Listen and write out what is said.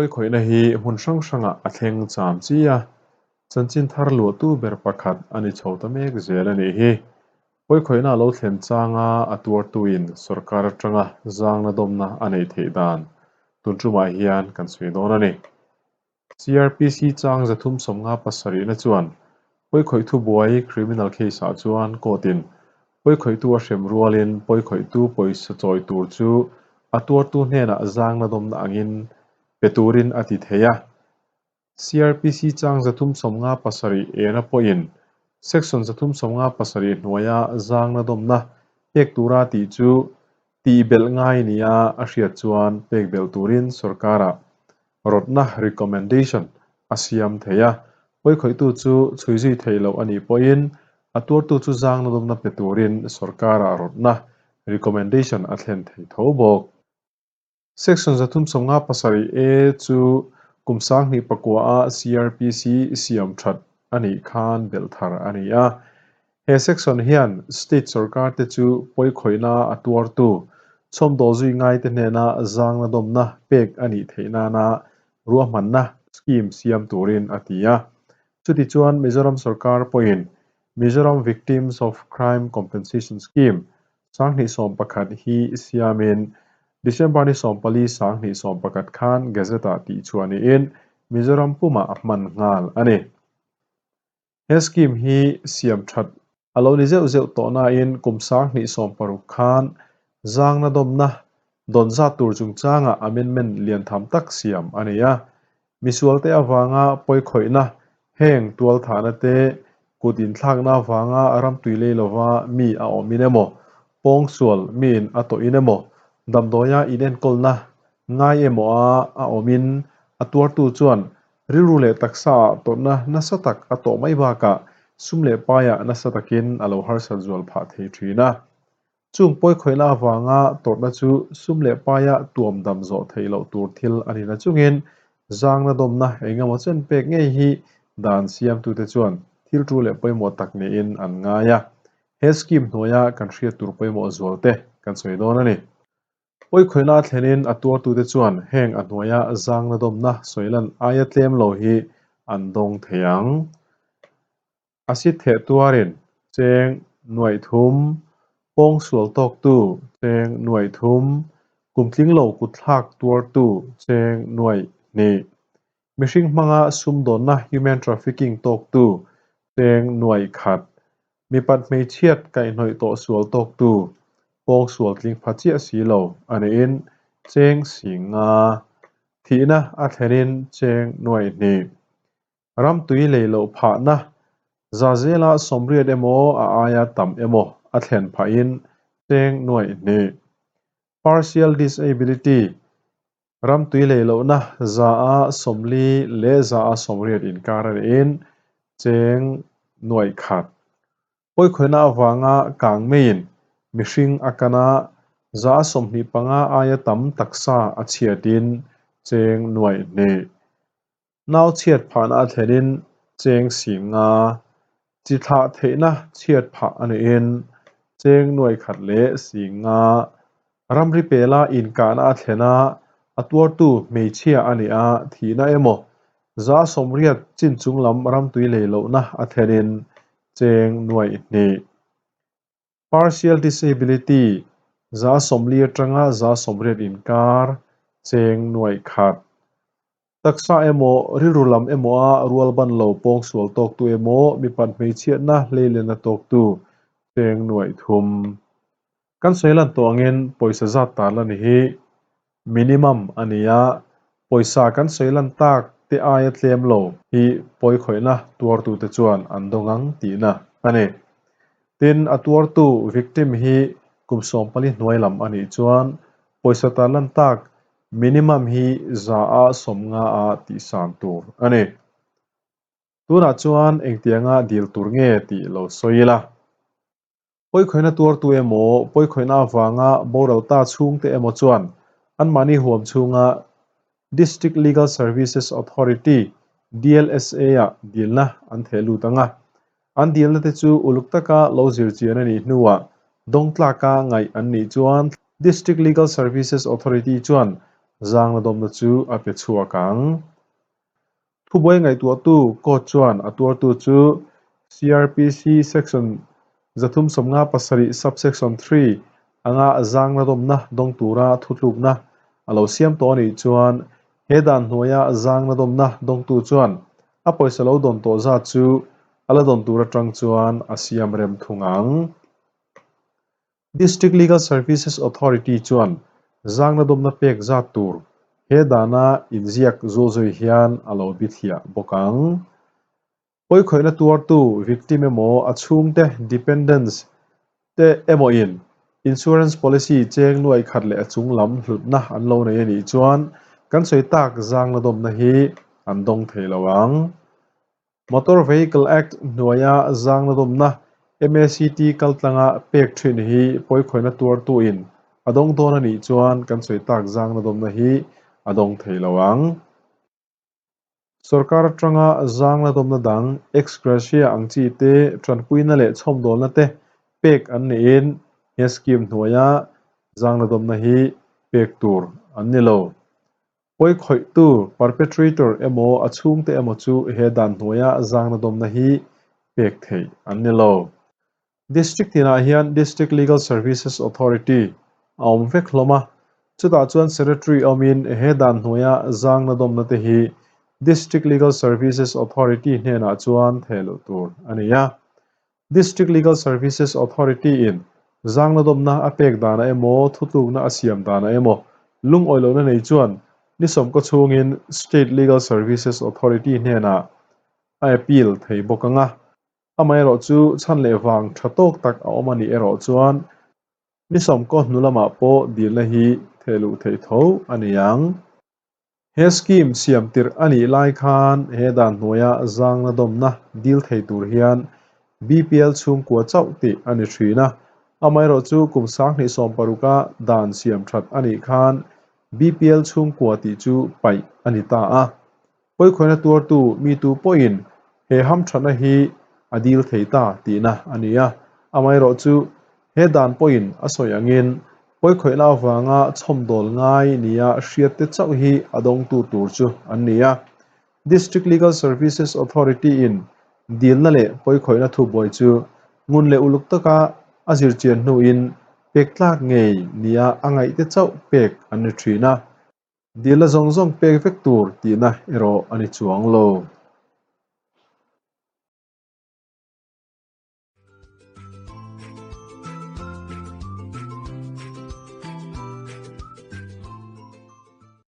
Pawikhawihna hi hmun hrang hrangah a thleng cham chi a, chanchin thar luahtu ber pakhat a ni chho ta mek zel a nih hi. Pawikhawihna a lo thlen changa a tuartuin sorkar atanga zangna dawmna a neih theih dan tun tumah hian kan sawi dawn a ni. CRPC chang 357 na chuan pawikhawih thubuai criminal case-ah chuan court-in pawikhawihtu a hrem rualin pawikhawihtu pawisa chawi tur chu a tuartu hnenah zangna dawmna angin pe turin a ti thei a. CRPC chang 357 ena pawhin Section 357 hnuaia zangna dawmna pek tura tih chu tihbelh ngai nia a hriat chuan pek belh turin sorkarah rawtna, recommendation, a siam thei a, pawikhawihtu chu chhui zui theih loh a nih pawhin a tuartu chu zangna dawmna pe turin sorkarah rawtna, recommendation, a thlen thei tho bawk. Section 357 A chu kum 2009 a CRPC siam that a nih khan belh thar a ni a. He section hian state sorkar te chu pawikhawihna a tuartu chhawmdawl zui ngaite hnena zangna dawmna pek a nih theih nana ruahmanna scheme siam turin a ti a. Chutichuan Mizoram sorkar pawhin Mizoram Victims of Crime Compensation Scheme 2011 hi siamin December ni 14 2011 khan Gazette-ah tihchhuah niin Mizoram pumah a hman nghal a ni. He scheme hi siam that a lo ni zeuh zeuh tawh nain kum 2016 khan zangna dawmna dawn zat tur chungchangah amendment lian tham tak siam a ni a. Misualte avanga pawikhawihna, heng tualthahna te, kut inthlakna avanga ramtui lei lova mi a awmin emaw, pawngsual miin a tawhin emaw, damdawia inenkawlna ngai emaw a a awmin a tuartu chuan rilru leh taksaah tawrhna nasa tak a tawh mai bakah sum leh paiah nasa takin a lo harsat zual phah thei thin a. Chung pawikhawihna avanga tawrhna chu sum leh paia tuam dam zawh theih loh tur thil a ni na chungin zangna dawmna eng emaw chen pek ngei hi dan siamtute chuan thil tu leh pawimawh tak niin an ngai a. He scheme hnuaia kan hriat tur pawimawh zualte kan sawi dawn a ni. Pawikhawihna a thlenin a tuartute chuan heng a hnuaia zangna dawmna sawi lan aia tlem lo hi an dawng thei ang. A si theh tuarin cheng nuaih thum, pawngsual tawktu cheng nuaih thum, kumtling lo kutthlak tuartu cheng nuaih hnih, mihring hmanga sumdawnna human trafficking tawktu cheng nuaih khat, mipat hmeichhiat kaihhnawih tawh sual tawktu pawngsual tling pha chiah si lo a niin cheng 50,000, thihna a thlenin cheng nuaih hnih. Ramtui lei loh phahna za zela 80 emaw a aia tam emaw a thlen phahin cheng nuaih hnih. Partial disability, Ramtui lei lohna 40 leh 80 inkar a niin cheng nuaih khat. Pawikhawihna avanga kang meiin mihring a kan a, 25 aia tam taksa a chhiatin cheng nuaih hnih. Nau chhiat phahna a thlenin cheng 50,000, chi thlah theihna chhiat phah a niin cheng nuaih khat leh 50,000, ramri pela inkahna a thlen a, a tuartu hmeichhia a nih a, thihna emaw 80 chin chung lam ramtui lei lohna a thlenin cheng nuaih hnih. Partial disability 40 atanga 80 inkar cheng nuaih khat. Taksa emaw, rilru lam emaw a rual ban lo pawngsual tawktu emaw, mipat hmeichhiatna hleilena tawktu cheng nuaih thum. Kan sawi lan tawh angin pawisa zat tar la ni hi minimum a ni a, pawisa kan sawi lan tak te aia tlem lo hi pawikhawihna tuartute chuan an dawng ang tihna a ni. Tin, a tuartu, victim, hi kum 14 hnuai lam a nih chuan pawisa tar lan tak minimum hi 50% a tihsan tur a ni. Tunah chuan engtianga dil tur nge tih lo sawi ila. Pawikhawihna tuartu emaw, pawikhawihna avanga boral ta chhungte emaw chuan anmahni huam chhunga District Legal Services Authority, DLSA, ah dilna an theh lut ang a. An dilna te chu uluk taka lo zir chian a nih hnuah dawng tlaka ngaih an nih chuan District Legal Services Authority chuan Zangnadawmna chu a pe chhuak ang. Thubuai ngaihtuahtu court chuan a tuartu chu CrPC Section 357 Sub-section 3 anga zangnadawmna dawng tura thutlukna a lo siam tawh a nih chuan he dan hnuaia zangnadawmna dawngtu chuan a pawisa lo dawn tawh zat chu a la dawn tur atang chuan a siam rem thung ang. District Legal Services Authority chuan zangna dawmna pek zat tur he dana inziak zulzui hian a lo bithliah bawk ang. Pawikhawihna tuartu, victim, emaw a chhungte, dependents, te emawin insurance policy cheng nuai khat leh a chung lam hlutna an lo nei a nih chuan kan sawi tak zangna dawmna hi an dawng thei lo ang. Motor Vehicle Act hnuaia zangna dawmna MACT kaltlanga pek thin hi pawikhawihna tuartuin a dawng dawn a nih chuan kan sawi tak zangna dawmna hi a dawng thei lo ang. Sorkar atanga zangna dawmna dang ex gratia ang chi te tanpuina leh chhawmdawlna te pek an niin he scheme hnuaia zangna dawmna hi pek tur an ni lo. Pawikhawihtu, perpetrator, emaw a chhungte emaw chu he dan hnuaia zangna dawmna hi pek theih an ni lo. District tinah hian District Legal Services Authority a awm vek hlawm a, chutah chuan Secretary awmin he dan hnuaia zangna dawmna te hi District Legal Services Authority hnenah chuan theh loh tur a ni a. District Legal Services Authority in zangna dawmna a pek danah emaw, thutlukna a siam danah emaw lungawi lohna nei chuan ni sawmkaw chhungin State Legal Services Authority hnenah a appeal thei bawk ang a. Amaherawh chu chhan leh vang tha tawk tak a awm a nih erawh chuan ni sawmkaw hnu lamah pawh dilna hi theh luh theih tho a ni ang. He scheme siam tirh a nih lai khan he dan hnuaia zangna dawmna dil thei tur hian BPL chhungkua chauh tih a ni thin a. Amaherawhchu kum 2016 a dan siam that a nih khan BPL chhungkua tih chu paih a ni ta a. Pawikhawihna tuartu mi tu pawhin he hamthatna hi a dil thei ta tihna a ni a. Amaherawhchu he dan pawhin a sawi angin pawikhawihna avanga chhawmdawl ngai nia hriatte chauh hi a dawngtu tur chu an ni a. District Legal Services Authority-in dilna leh pawikhawihna thubuai chu ngun leh uluk taka a zirchian hnuin pek tlak ngei nia a ngaihte chauh pek an ni thin a. Dilna zawng zawng pek vek tur tihna erawh a ni chuang lo.